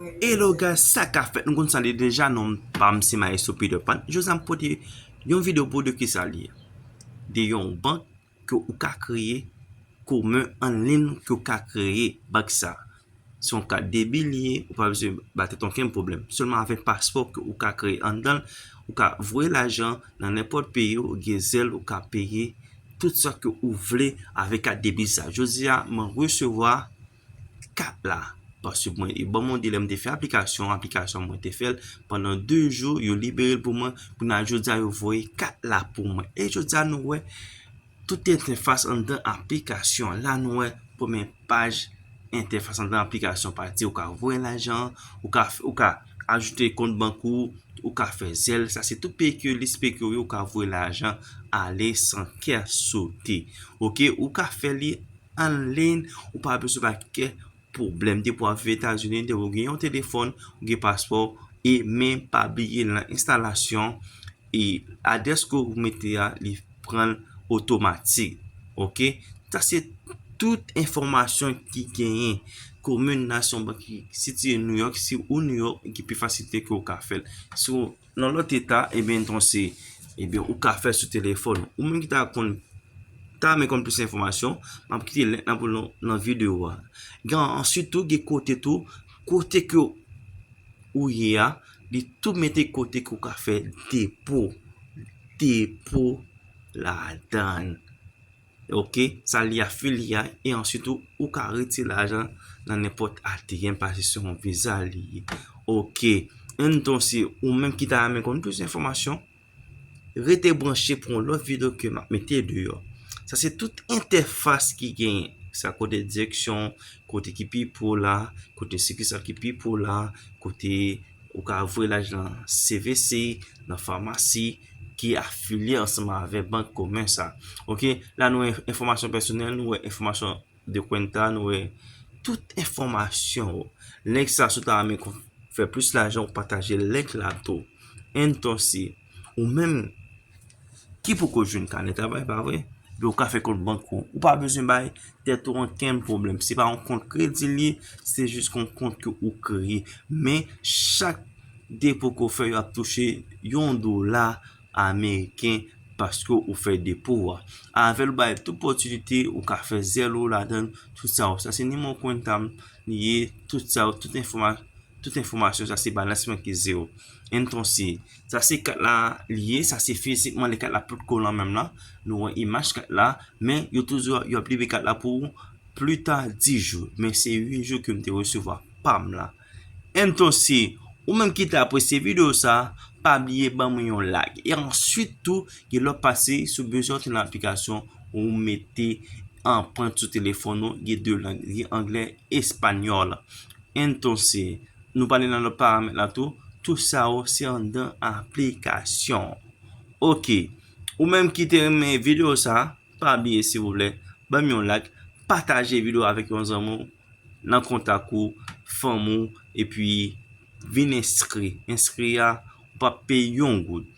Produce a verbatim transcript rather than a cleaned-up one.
Hello guys, sa k ap fèt? Nou konn sa li deja, non pa m se Maestro Peter Pan. Jodi a m pote yon videyo pou de ki sa li ye. De yon bank ke ou ka kreye, komen an liy ke ou ka kreye bank sa. Se yon kat debi li ye, ou pa bezwen ba tèt okenn pwoblèm. Sèlman avèk paspò ke ou ka kreye anndan l, ou ka voye lajan nan nenpòt peyi, ou gen Zelle, ou ka peye tout sa ke ou vle avèk kat debi sa. Jodi a, mwen resevwa kat la. Paske mwen, e ban mwen di lè m te fè aplikasyon, aplikasyon mwen te fè l pandan de jou, yo libere l pou mwen. Kounye a jodi a, yo voye kat la pou mwen. E jodi a, nou wè tout entèfas anndan aplikasyon. La, nou wè premye paj entèfas anndan aplikasyon. Pati, ou ka voye lajan, ou ka, ou ka ajoute kont bank ou, ou ka fè Zelle. Sa se tout peyi ke lis peyi ke ou ye, ou ka voye lajan ale san kè sote. Oke, ou ka fè li an liy, ou pa bezwen ba kè pwoblèm. Depi w ap viv Etazini, depi w gen yon telefòn, ou gen paspò, e men pa bliye nan enstalasyon, e adrès ke ou mete a, li pran l otomatik. Oke? Sa se tout enfòmasyon ki genyen. Komin nan se yon bank ki sitiye New York, si ou New York, ki pi fasilite ke ou ka fè l. Si w nan lòt eta, ebyen, donk se, ebyen, ou ka fè sou telefòn ou. Ou menm ki ta konn, ta renmen konn plis enfòmasyon, m ap kite link nan pou nou nan videyo a. Gen answit tou, gen kote tou, kote ke ou ye a, li tou mete kote ke ou ka fè depo, depo ladan l. Oke, sa li afilye a, e answit ou, ou ka retire lajan nan nenpòt A T M, pase se yon viza li ye. Oke, entonse, ou menm ki ta renmen konn plis enfòmasyon, rete branche pou yon lòt videyo ke m ap mete deyò. Sa se tout entèfas ki genyen. Sa kote direksyon, kote ki pi po la, kote sikisal ki pi po la, kote ou ka voye lajan nan C V C, nan famasi ki afilye ansanm avèk bank komen sa. Oke, la nou wè enfòmasyon pèsonèl, nou wè enfòmasyon de kwenta, nou wè tout enfòmasyon ou. Link sa, si w ta renmen fè plis lajan, ou pataje link la tou. Entonse, ou menm ki poko jwenn kanè travay, pa vre? Ebyen, ou ka fè kont bank ou. Ou pa bezwen bay tèt ou okenn pwoblèm. Se pa yon kont kredi li ye, se jis yon kont ke ou kreye. Men, chak depo ke w fè, yo ap touche yon dola ameriken paske ou fè depo a. Avè l, ou bay tout opòtinite, ou ka fè Zelle ou ladan, tout sa yo. Sa se nimewo kwenta m li ye, tout sa yo, tout enfòma-, tout enfòmasyon, sa se balans mwen ki zewo. Entonse, sa se kat la li ye, sa se fizikman lè kat la potko lan menm lan. Nou wè imaj kat la, men yo toujou, yo ap libre kat la pou ou plita dis jou. Men se uit jou ke m te resevwa pa m la. Entonse, ou menm ki te apresye videyo sa, pa bliye ban mwen yon like. E answit tou, gen lòt pase, si w bezwen antre nan aplikasyon, ou mete anprent sou telefòn ou, gen de lang, gen anglè, espanyòl. Entonse, nou pale nan lòt paramèt la tou, tout sa yo se anndan aplikasyon. Oke, ou menm ki te renmen videyo sa, pa bliye silvouplè, ban m yon like, pataje videyo avèk yon zanmi w, nan kontak ou, fanmi w, epi vin enskri. Enskri a, ou p ap peye yon goud.